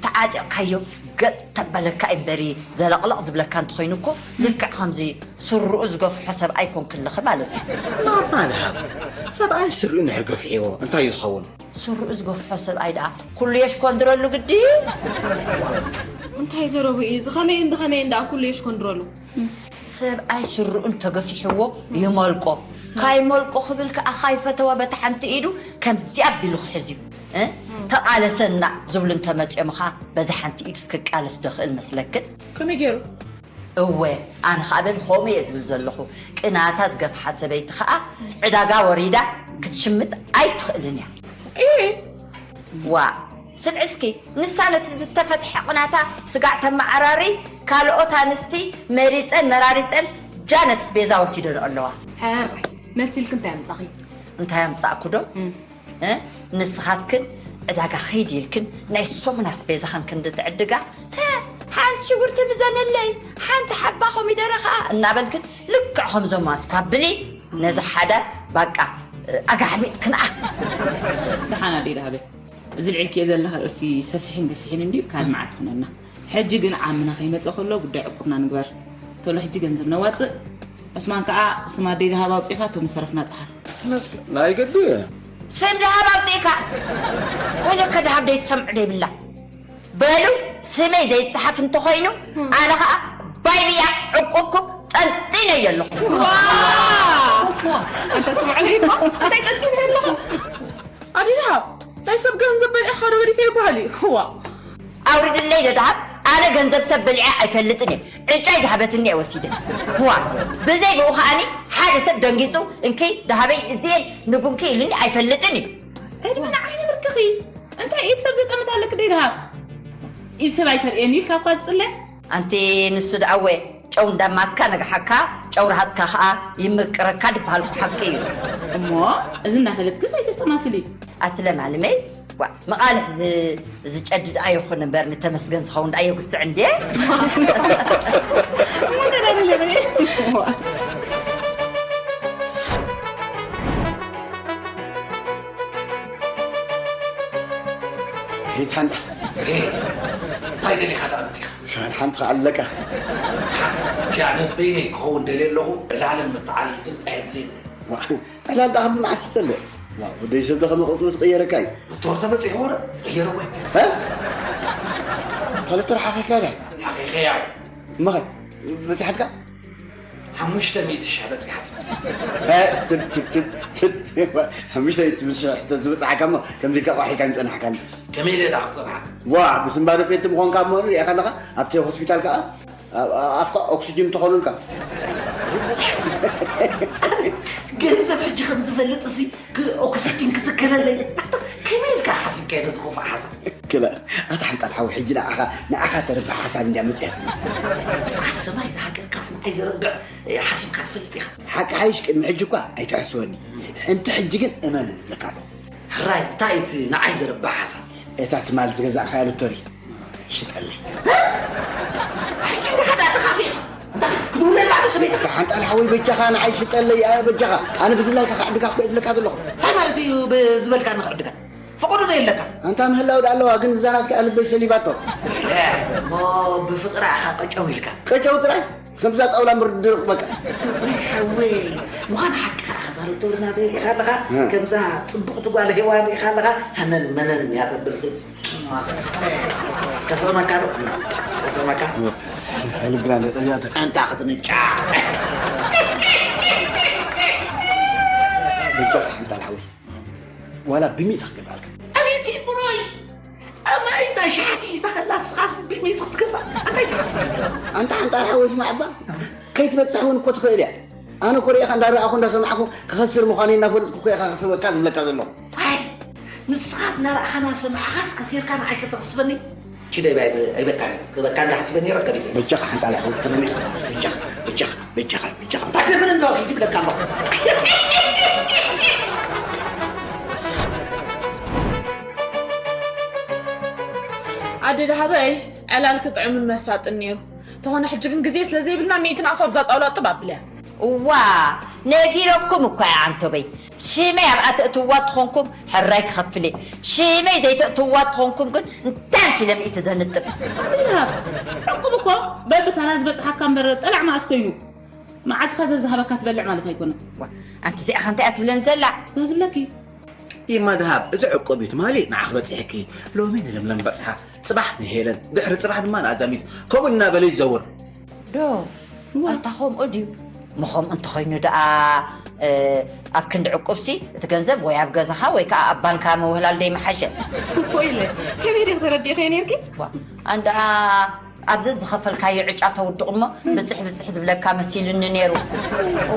ተዓጢቕካዮ ገጥ ተበለካ እምበሪ ዘለቕለቕ ዝብለካ እንተኾይኑ እኮ ልክዕ ከምዚ ስርኡ ዝገፍሖ ሰብኣይ ኮንክልኺ ማለት እዩ። ማማ ዝሃብ ሰብኣይ ስርኡ እንድሕር ገፊሕዎ እንታይ እዩ ዝኸውን? ስርኡ ዝገፍሖ ሰብኣይ ደኣ ኩሉ የሽኮንድረሉ ግዲ። እንታይ ዘረቡ እዩ እዚ ከመይን ብኸመይን ደኣ ኩሉ የሽኮንድረሉ? ሰብኣይ ስርኡ እንተገፊሕዎ ይመልቆ ካይመልቆ ክብል ከኣ ካይፈተዋ በታ ሓንቲ ኢዱ ከምዚ ኣቢሉ ክሕዝ እዩ። ተቓለሰና ዝብሉ እንተመፅኦምኻ በዛ ሓንቲ ኢድስ ክቃለስ ደኽእል መስለክን? ከመይ ገይሩ? እወ ኣነ ኸኣ በል ኸምኡ እየ ዝብል ዘለኹ። ቅናታ ዝገፍሓ ሰበይቲ ኸኣ ዕዳጋ ወሪዳ ክትሽምት ኣይትኽእልን እያ። እይ ዋእ ስምዒ እስኪ ንሳ ነቲ ዝተፈትሐ ቅናታ ስጋዕ ተመዓራሪ ካልኦት ኣንስቲ መሪጸን መራሪጸን ጃነትስ ቤዛ ወሲደንኦ ኣለዋ። ሕራይ መሲልኪ እንታይ ኣምጻኺ? እንታይ ኣምጻእኩ ዶ? ንስኻትክን ዕዳጋ ኺድ ኢልክን ናይ ሰሙን ኣስቤዛኽን ክንዲ ትዕድጋ፣ ሓንቲ ሽጉርቲ ምዘንለይ፣ ሓንቲ ሓባ ኮሚደረ ኸዓ እናበልክን ልክዕ ኸምዞም ኣስኳ ብሊ ነዛ ሓዳር ባቃ ኣጋሕሚጥክንኣ። ደሓን ኣደይ ደሃበ፣ እዚ ልዒልክዮ ዘለኺ ርእሲ ሰፊሕን ገፊሕን እንድዩ፣ ካልእ መዓልቲ ኹነና። ሕጂ ግን ዓምና ከይመጸ ከሎ ጉዳይ ዕቁብና ንግበር። ቶሎ ሕጂ ገንዘብ ነዋጽእ። ዑስማን ከኣ ስም ኣደይ ደሃብ ኣውጺእካ እቶም ዝተረፍና ጸሓፍ። ናይ ግዲ እየ። ስም ደሃብ ኣውጺእካ? ወለከ ደሃብ ደይትሰምዑ ደይብላ። በሉ ስመይ ዘይጸሓፍ እንተኾይኑ ኣነ ከኣ ባይብያ ዕቁብኩም ጠንጢነዮ ኣለኹ። እንተ ስምዑ ደይኮ እንታይ ጠንጢነ ኣለኹ? ኣደይ ደሃብ ናይ ሰብ ገንዘብ በሊዕኻ ዶ ገዲፈ ይበሃል እዩ። ዋ። ኣውርድለይ ዶ ደሃብ ኣነ ገንዘብ ሰብ በሊዐ ኣይፈልጥን እየ ዕጫይ ዝሃበትኒ እየ ወሲደ ዋ ብዘይ ብኡ ከኣኒ ሓደ ሰብ ደንጊፁ እንኪ ደሃበይ እዚኤን ንጉንኪ ኢሉኒ ኣይፈልጥን እዩ ዕድመ ንዓይ ንብርክኺ እንታይ ኢድ ሰብ ዘጠምት ኣለክ ደይ ደሃብ ኢድ ሰብ ኣይተርእየኒ ኢልካ እኳ ዝፅለ ኣንቲ ንሱ ደኣወ ጨው እንዳማትካ ነግሓካ፣ ጨው ረሃጽካ ከኣ ይምቅረካ ድበሃል እኮ ሓቂ እዩ። እሞ እዚ እናፈለጥክስ ኣይተስተማስሊ። ኣቲ ለማልመይ፣ ዋእ፣ መቓልሕ ዝ-፣ ዝጨድድ ኣይኹን እምበር ንተመስገን ዝኸውን ደኣ የጉስዕ እንድየ። እሞ ተዳለለኒ። ይትሓንዳ። እንታይ ደሊኻ ደኣ መፂኻ? ሻን ሓንቲ ከኣለካ። ጃነ በይነይ ክኸውን ደልየ ኣለኹ። ዕላልን መተዓልልትን ኣየድልየኒ። ዕላል ደኣ ካብ መዓስ ትጸልእ? ዋ፣ ወደይ ሰብ ደኸመ ቅርጹ ትቕየረካ እዩ። ዶክተር ተመጺእዎ ዶ ይቕየርዎ? እ? ካልእ ተራ ሓኺኻ ኢላ። ሓኺኸያ። እመኸ፣ በጺሓትካ? ሓሙሽተ ሚእቲ ሽሕ በጺሓት። እ፣ ትብ፣ ትብ፣ ትብ፣ ትብ። ሓሙሽተ ሚእቲ ሽሕ ተዝበጽሓካ እሞ፣ ከምዚ ኢልካ ቋሒልካ ምጸናሕካኒ። ከመይ ኢለ ደኣ ክጸንሓካ? ዋ፣ ብስንባደ ፌቲ ምዃንካ እሞ ሪእኻ ኣለኻ፣ ኣብቲ ሆስፒታል ከኣ፣ ኣ-፣ ኣ-፣ ኣፍካ ኦክሲጅን ተኾኑልካ። ገንዘብ ሕጂ ከም ዝፈልጥ እሲ ክ-፣ ኦክሲጅን ክትከለለይ። ኣታ ከመይ ኢልካ ሓሲብካዮ ነዚ ክፉእ ሓሳብ? ክላ፣ ኣታ ሓንጣል ሓዊ፣ ሕጂ ንዓኻ፣ ንዓኻ ተርብሕ ሓሳብ እንድያ መጺኣትኒ። ንስኻ ሰማይ ዝሃገርካስ ንዓይ ዘርብሕ ሓሲብካ ትፈልጥ ኢኻ። ሓቂ ሓይሽ ቅድሚ ሕጂ እኳ ኣይትሕስወኒ። ሕንቲ ሕጂ ግን እመነኒ እብለካ ኣለኹ። ሕራይ፣ እንታይ እዩ እቲ ንዓይ ዘርብሕ ሓሳብ? እታ ትማል ዝገዛእኻያ ሎተሪ ሽጠለይ። ሕጂ እንዲኻ ደኣ ተኻፊእኻ። እንታይ ክብለካ ኣሎ ሰበይትኻ? ሓንጣል ሓወይ በጃኻ ንዓይ ሽጠለይ፣ ኣየ በጃኻ። ኣነ ብድላይካ ክዕድጋ እኮ እየ ዝብለካ ዘለኹ። እንታይ ማለት እዩ ብ-፣ ዝበልካኒ ክዕድጋ? ፈቐዶ ዶ የለካ? ኣንታ ምህላው ደኣ ኣለዋ፣ ግን እዛ ናትካ ልበይ ሰሊባቶ። ኢለ እሞ ብፍቕራ ኢኻ ቀጨው ኢልካ። ቀጨው ጥራይ? ከምዛ ጣውላ ምርድርቕ በቃ። ወይ ሓወይ፣ ምዃን ሓቅኻ ኢኻ። እዛ ሎተሪ ናተይ ርኢኻ ኣለኻ? እ። ከምዛ ጽብቕቲ ጓል ሄዋን ርኢኻ ኣለኻ? ሃነን መነን እያ ተብል። ተስማማካ ዶ? ተስማማካ? ልብና ለጠያተ። ኣንታ ክትንጫ። ብቻ ሓንጣል ሓወይ። ዋላ ብሚእቲ ክገዝኣልካ። ኣቤት ብሮይ! ኣማይ ናይ ሸሓቲ ሒዛ ከላ ንስኻስ ብሚእቲ ክትገዝኣ? ኣንታይ ትሓፍር? ኣንታ ሓንጣል ሓወይ ስማዕ እባ። ከይትበጽሕ እውን እኮ ትኽእል እያ። ኣነ እኮ ርኢኻ እንዳረኣኹ እንዳሰማዕኩ ክኸስር ምዃነይ እናፈለጥኩ እኮ እየ ክኸስበካ ዝብለካ ዘለኹ። ኣይ፣ ንስኻ እናረኣኻ እናሰማዕኻስ ከሲርካ ንዓይ ከተኽስበኒ? ችደ ባይ ኣይበቃን እዩ። ክበካ እንዳሓሲበ ነይረ ገዲፈ። በጃኻ ሓንጣል ሓወይ ክትብለኒ ኢኻ። በጃኻ፣ በጃኻ፣ በጃኻ፣ በጃኻ። እንታይ ደብል እንዶ ኺድ ይብለካ ኣለኹ። ኣደ ደሃበይ፣ ዕላል ክጥዕምን መሳጥን ነይሩ። ተኾነ ሕጂ ግን ግዜ ስለ ዘይብልና ሚእቲ ናቕፋ ኣብዛ ጣውላ ጥብ ኣብልያ። እዋ፣ ነጊረኩም እኳ እየ ዓንቶበይ። ሽመይ ኣብኣ ተእትዋ ትኾንኩም ሕራይ ክኸፍል እየ። ሽመይ ዘይተእትዋ ትኾንኩም ግን እንታይ ኣምሲለ ሚእቲ ዘንጥብ? ኣደ ደሃብ፣ ዕቁብ እኮ በብታራ ዝበጽሓካ እምበር ጠላዕ መኣስ ኮይኑ። መዓልትኻ ዘዝሃበካ ትበልዕ ማለት ኣይኮነን። ዋ፣ ኣንቲ እዚኣኻ እንታይ እያ ትብለን ዘላ? እዛ ዝብለኪ። ኢማ ደሃብ፣ እዚ ዕቁብ እዩ ትማሊ ንዓኺ በጺሕኪ፣ ሎሚ ንለምለም በጽሓ፣ ጽባሕ ንሄለን፣ ድሕሪ ጽባሕ ድማ ንኣዛሚት፣ ከምኡ እናበለ ይዘውር። ዶ ኣንታ ከምኡ ድዩ? ምኸምኡ እንተኾይኑ ደኣ ኣብ ክንዲ ዕቁብሲ እቲ ገንዘብ ወይ ኣብ ገዛኻ ወይ ከዓ ኣብ ባንካ ምውህላል ደይምሓሸ? ወይለ ከመይ ዲኺ ተረዲእኸዮ ነይርኪ? ዋ ኣንደኣ ኣብዚ ዝኸፈልካዮ ዕጫ ተውድቕ እሞ ብፅሕ ብፅሕ ዝብለካ መሲሉኒ ነይሩ።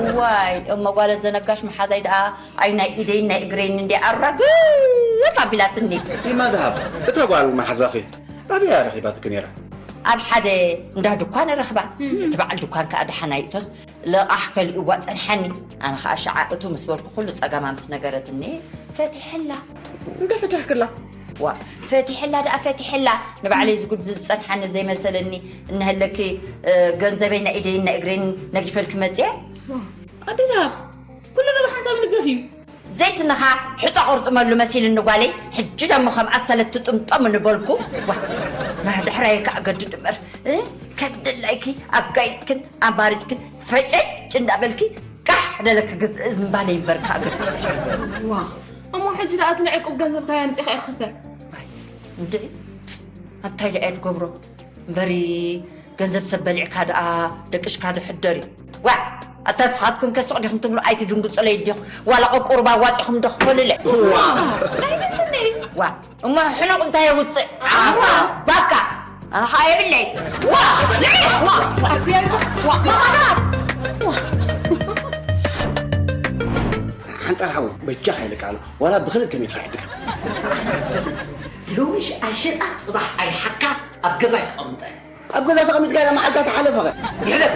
እዋይ እሞ ጓለ ዘነጋሽ መሓዛይ ደኣ ኣይ ናይ ኢደይን ናይ እግረይን እንድያ ኣራግፍ ኣቢላትኒ። ኢማ ደሃብ እታ ጓል መሓዛኺ ኣበይ እያ ረኺባትኪ ነይራ? ኣብ ሓደ እንዳ ድኳን ረኽባ። እቲ በዓል ድኳን ከኣ ደሓን ኣይእቶስ ልቓሕ ከሊእዋ ጸንሓኒ። ኣነ ከኣ ሽዓ እቱ ምስ በልኩ ኩሉ ጸገማ ምስ ነገረትኒ ፈቲሐላ። እንታይ ፈቲሕክላ? ዋ ፈቲሐላ ደኣ ፈቲሐላ። ንባዕለይ ዝጉድ ዝጸንሓኒ ዘይመሰለኒ። እንሀለኪ ገንዘበይ ናይ ኢደይን ናይ እግረይን ነጊፈልኪ መጽየ። ኣደ ደሃብ ኩሉ ዶ ብሓንሳብ ንገፍ እዩ። ዘይስንኻ ሕፃ ቁርጥመሉ መሲልኒ ጓለይ። ሕጂ ደሞ ከም ኣሰለት ትጥምጠም ንበልኩ። ዋ፣ ንድሕረይ ከኣ ገድድ እምበር፣ እ፣ ከም ድላይኪ ኣጋይጽክን ኣማሪጽክን ፈጨጭ እንዳበልኪ ቃሕ ደለክ ግዝ እምባለይ እምበር ከኣ ገድድ። ዋ፣ እሞ ሕጂ ደኣ እቲ ንዕቁብ ገንዘብ ካበይ ኣምጺኻ ኢኺ ክኽፈል? እንድዒ፣ ኣንታይ ደኣ እየ ትገብሮ? እምበሪ ገንዘብ ሰብ በሊዕካ ደኣ ደቂሽካ ዶ ሕደር እዩ? ዋ! ኣታ ንስኻትኩም ከ ስቕ ዲኹም ትብሉ? ኣይትድንግጹለይ እንዲኹም። ዋላ ቁርቁሩብ ኣዋጺኹም ዶ ክፈሉለይ? ዋ! እሞ ሕኑቕ እንታይ የውጽእ? ዓፋ! ባካ! ኣነ ኸኣ የብለይ። ዋ! ዋ! ኣቢያጆ! ዋ! ማማና! ሓንጣር ሓወይ በጃኻ ኢለካ ኣሎ ዋላ ብክልተ ሜትር ዕድካ ኣነ ክትፈልጥ ሎሚ ሽ ኣይሸጣ ጽባሕ ኣይሓካ ኣብ ገዛይ ክቐምጠ ኣብ ገዛ ተቐሚጥካ ኢላ መዓልታ ተሓለፈኸ ይሕለፍ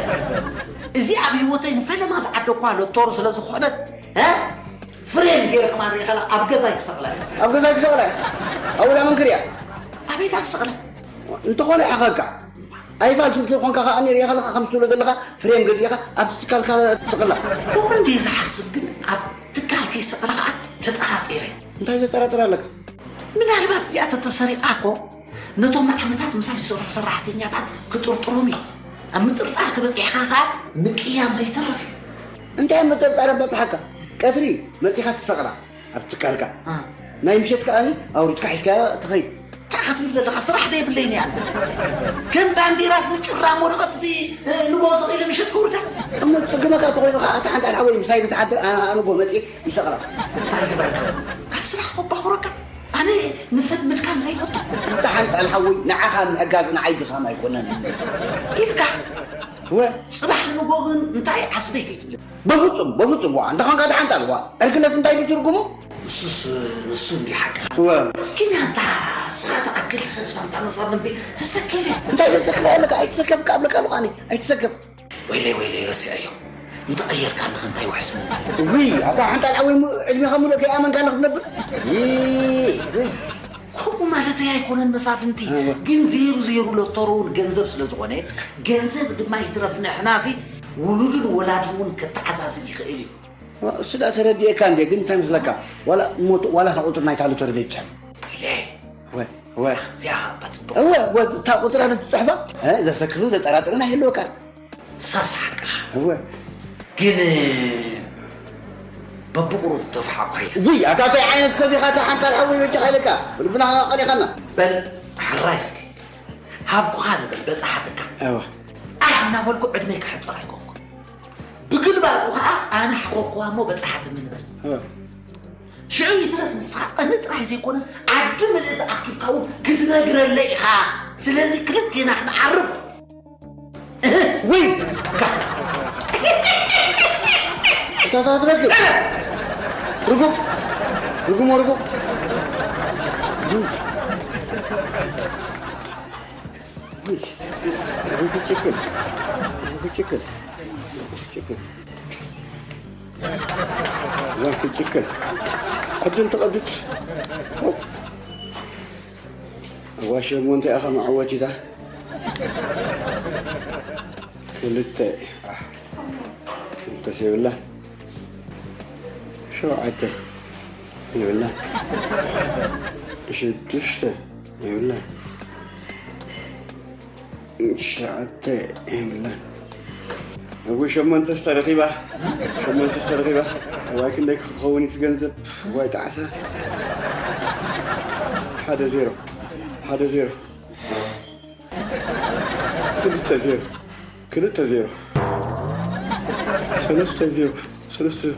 እዚ ኣብ ህይወተይ ንፈለማ ዝዓደኳ ሎቶሩ ስለ ዝኾነት እ ፍሬም ገይረ ከማን ሪኢኻላ ኣብ ገዛይ ክሰቕላ እየ። ኣብ ገዛይ ክሰቕላ እየ? ኣብኡ ዳ መንክር እያ? ኣበይ ዳ ክሰቕላ? እንተኾነ ይሓኸካ ኣይፋል ትምክር ኾንካ ከኣ ሪኢኻ ኣለኻ ከም ትብሎ ዘለኻ ፍሬም ገዚእኻ ኣብቲ ትካልካ ትስቕላ። ከምኡ እንድየ ዝሓስብ ግን ኣብ ትካል ከይሰቕላ ከኣ ተጠራጢረ። እንታይ ዘጠራጥር ኣለካ? ምናልባት እዚኣ ተተሰሪቓ እኮ ነቶም ንዓመታት ምሳይ ዝሰርሑ ሰራሕተኛታት ክጥርጥሮም እዩ። ኣብ ምጥርጣር ተበፂሕካ ከዓ ምቅያም ዘይተርፍ እዩ። እንታይ ምጥርጣር በፅሓካ? ቀትሪ መፂኻ ትሰቕላ ኣብ ትካልካ፣ ናይ ምሸት ከዓኒ ኣውሪድካ ሒዝካያ ትኸይድ። እንታይ ክትብል ዘለኻ? ስራሕ ዶ የብለይን እያ? ከም ባንዴራስ ንጭራም ወረቐት እዚ ንጎ ዝኽእል ምሸት ከውርዳ። እሞ ዝፅግመካ እንተኾይኑ ከዓ፣ ኣታ ሓንጣል ሓወይ፣ ምሳይ ትሓድር፣ ኣነ ንጎ መፂእ ይሰቕላ። እንታይ ግበርካ? ካብ ስራሕ ከባኹረካ? ኣነ ንሰብ ምድካም ዘይፈቱ። ኣታ ሓንጣል ሓወይ፣ ንዓኻ ምሕጋዝ ንዓይ ድኻም ኣይኮነን። ኢልካ? እወ። ፅባሕ ንጎ ግን እንታይ ዓስበይ ከይትብል። በፍፁም፣ በፍፁም፣ ዋ፣ እንተ ኾንካ ኣታ ሓንጣል፣ ዋ፣ ዕርክነት እንታይ እዩ ትርጉሙ? ንሱስ፣ ንሱ እንዲ ሓቅኻ። እወ። ግን ኣንታ ንስኻ ትኣክል ሰብ ሳንታ መሳፍንቲ ተሰከፍ እያ። እንታይ ተሰክፍ ኣለካ? ኣይትሰከፍ እካ እብለካ ኣለኹ ኣነ። ኣይትሰከፍ። ወይለይ፣ ወይለይ፣ ረሲዐዮ። እንተቐየርካኒ ከ እንታይ ውሕስነት ኣሎ? ውይ፣ ኣታ ሓንጣል ዓወይ፣ ሙ-፣ ዕድሜኻ ሙሉእ ከይኣመንካኒ ክትነብር? ይይ፣ ውይ። ከምኡ ማለተይ ኣይኮነን መሳፍንቲ። እወ። ግን ዜሩ ዜሩ ሎተሮ እውን ገንዘብ ስለ ዝኾነ፣ ገንዘብ ድማ ይትረፍ ንሕናሲ ውሉድን ወላድን እውን ከተዓዛዝብ ይኽእል እዩ። እሱ ደኣ ተረዲኤካ እንዴ፣ ግን እንታይ መስለካ? ዋላ ሞት-፣ ዋላ እታ ቁጽሪ ናይታ ሎተሪ ዘይትጽሕፍ። ኢለ። ወ-፣ ወ-፣ እዚኣ እባ ጽቡቕ። እወ፣ ወ-፣ እታ ቁጽሪ ኣነ ትጽሕፋ? እ፣ ዘሰክፍን ዘጠራጥርን ኣይህልወካን። ሳስ ሓቅኻ። እወ። ግን በብቑሩብ ተፈሓኳያ። ውይ፣ ኣታ እንታይ ዓይነት ሰብ ኢኻ? እታ ሓንጣል ሓወይ በጃኻ ኢለካ። ልብና ቀሊኻና። በል፣ ሕራይ እስኪ። ሃብኩኻ ንበል፣ በጻሓትካ። እወ። ኣሕ እናበልኩ ዕድመይ ክሕጽር ኣይኮንኩን። ብግልባጡ ኸዓ ኣነ ሓኾኳ እሞ በጻሓትኒ ንበል። እወ። ሽዑ ይትረፍ ንስኻ ቅኒ ጥራይ ዘይኮነስ ዓዲ ምልእቲ ኣኪብካ እውን ክትነግረለይ ኢኻ። ስለዚ ክልቴና ክንዓርፍ። እህ፣ ውይ! እታ ትረግም። ርጉም! ርጉም ወርጉም! ውይ! ውይ! ውይ ክጭክን! ውይ ክጭክን! ውይ ክጭክን! እዋን ክትጭክን። ዕድል ትቐድድ። ዋሸ እሞ እንታይ ኢኻ መዐወቲታ? ክልተ። ኣሕ። ክልተ የብላ። ሸውዓተ። የብላ። ሽዱሽተ። የብላ። ትሽዓተ የብላን። እወ፣ ሸሞንተስ ተረኺባ። ሸሞንተስ ተረኺባ። እዋይ፣ ክንደይ ክትኸውን እዩ እቲ ገንዘብ? እዋይ፣ ጣዕሳ። ሓደ ዜሮ። ሓደ ዜሮ። ክልተ ዜሮ። ክልተ ዜሮ። ሰለስተ ዜሮ። ሰለስተ ዜሮ።